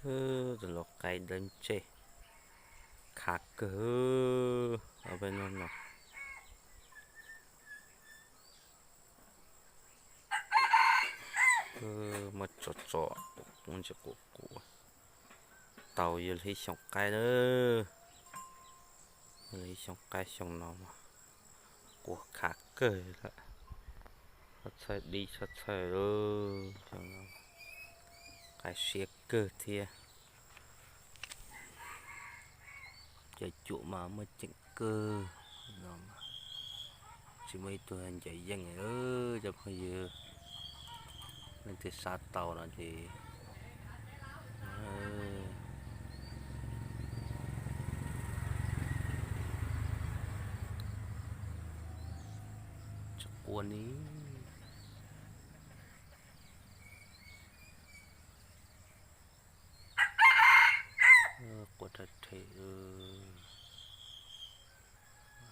Tus lau qaib dawb ntseg, khav kawg. Ob peb hnub no muab tso tso, ntsis quav quav, tau yog li ib xyoos qaib lawm. Yog li ib xyoos qaib, xyoo no mas quav khav kawg lawm. Txhob txhawj dib txhob txhawj lawm, xyoo no qaib siab kawg thiab. Cov cuam mas muaj ceem kawg no, tsis muaj ib tug ncaws yeej li cov phooj ywg. Leej twg xav tau no ces tsis quav ni. Quav rhe rhe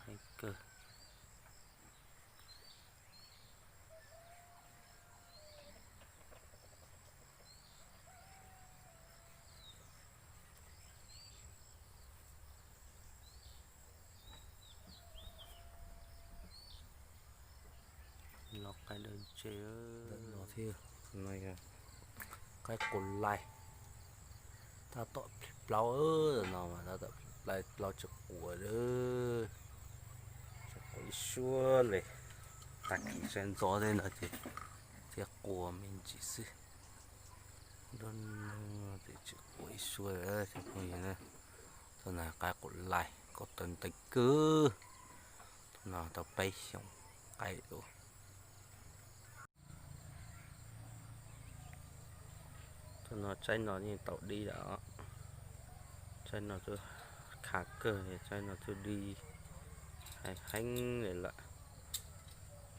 heev kawg. Los qaib dawb ntseg no thiab. No yog qaib quav laij, tab tom plig plaub no mas tab tom plig plaub tsis quav li, tsis quav ib suab li. Tag kis sawv ntxov tej no ces thiaj quav me ntsis xwb. Tab sis tsis quav ib suab li cov phooj ywg na. Tus no qaib quav laij, koj tawv ntev kawg. Tus no tau peb xyoos qaib lawm. Tus no tsaib no yeej tau dib lawm os. Tsaib no twb khav kawg, tsaib no twb dib heev heev li lawm.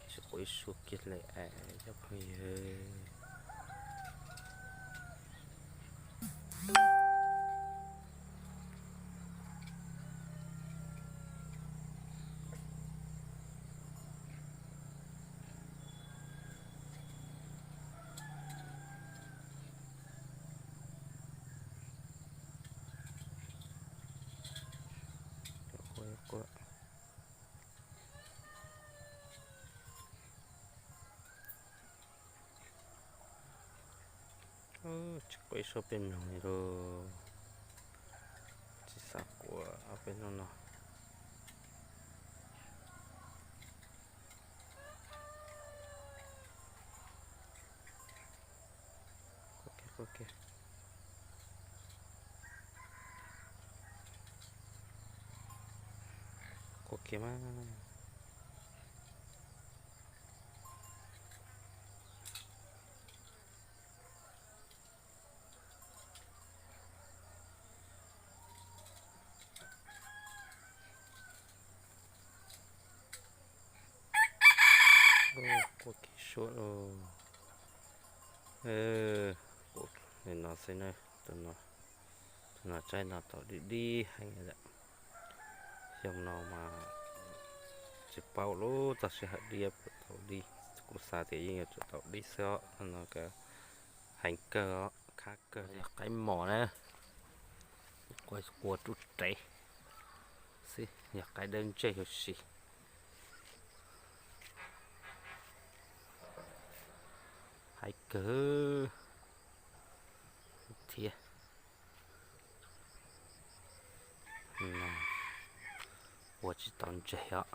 Tsis quav ib suab kiag li es cov phooj ywg. Tsis quav ib suab peb mloog li lauj. Tsis xav quav ob peb hnub no. Quav kiag, quav kiag. Quav kiag mas. Quav kiag suab lauj. Quav li no xwb na. Tus no, tus no tsaib no tau dib dib heev lawm. Xyoo no mas tsis paub lub txoj sij hawm dib puas tau dib, kuv xav tias yeej yuav tsum tau dib xwb os. Tus no heev kawg os, khab kawg. Yog qaib mos na, quav rub rev xwb, yog qaib dawb ntseg huv si. Heev kawg thiab. Quav tsis tau ntseg os,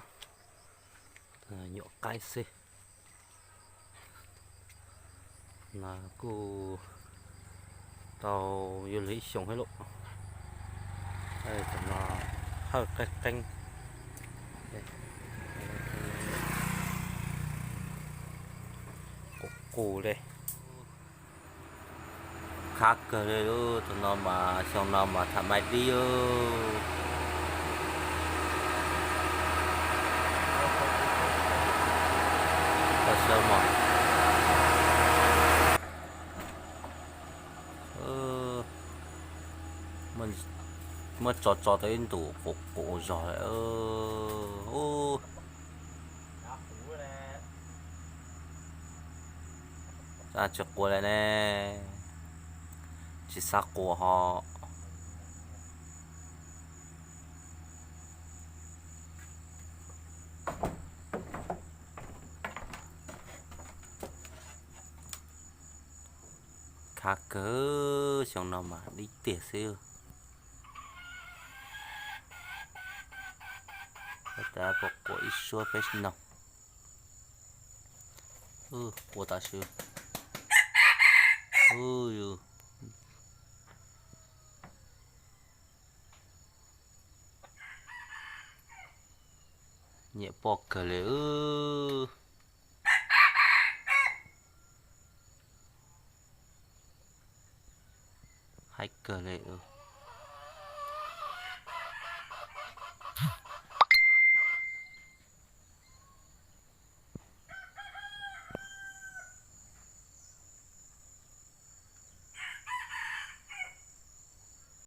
nyuam qaib xwb. No kuj tau yuav luag ib xyoos thiab lauj. Tam no hawj qeeb qeeb. Qus qus li. Khab kawg li lauj, tus no mas xyoo no mas tham mai dib. Tau sawv mos. Muab tso tso tau ib ntus qus qus zog lawm. Tsis quav li ne. Tsis xav quas ho. Khav kawg, xyoo no mas dib tiag xwb. Tab puas quas ib suab peb no. Quas tam sim. Nyiam poj kawg li. Haib kawg li.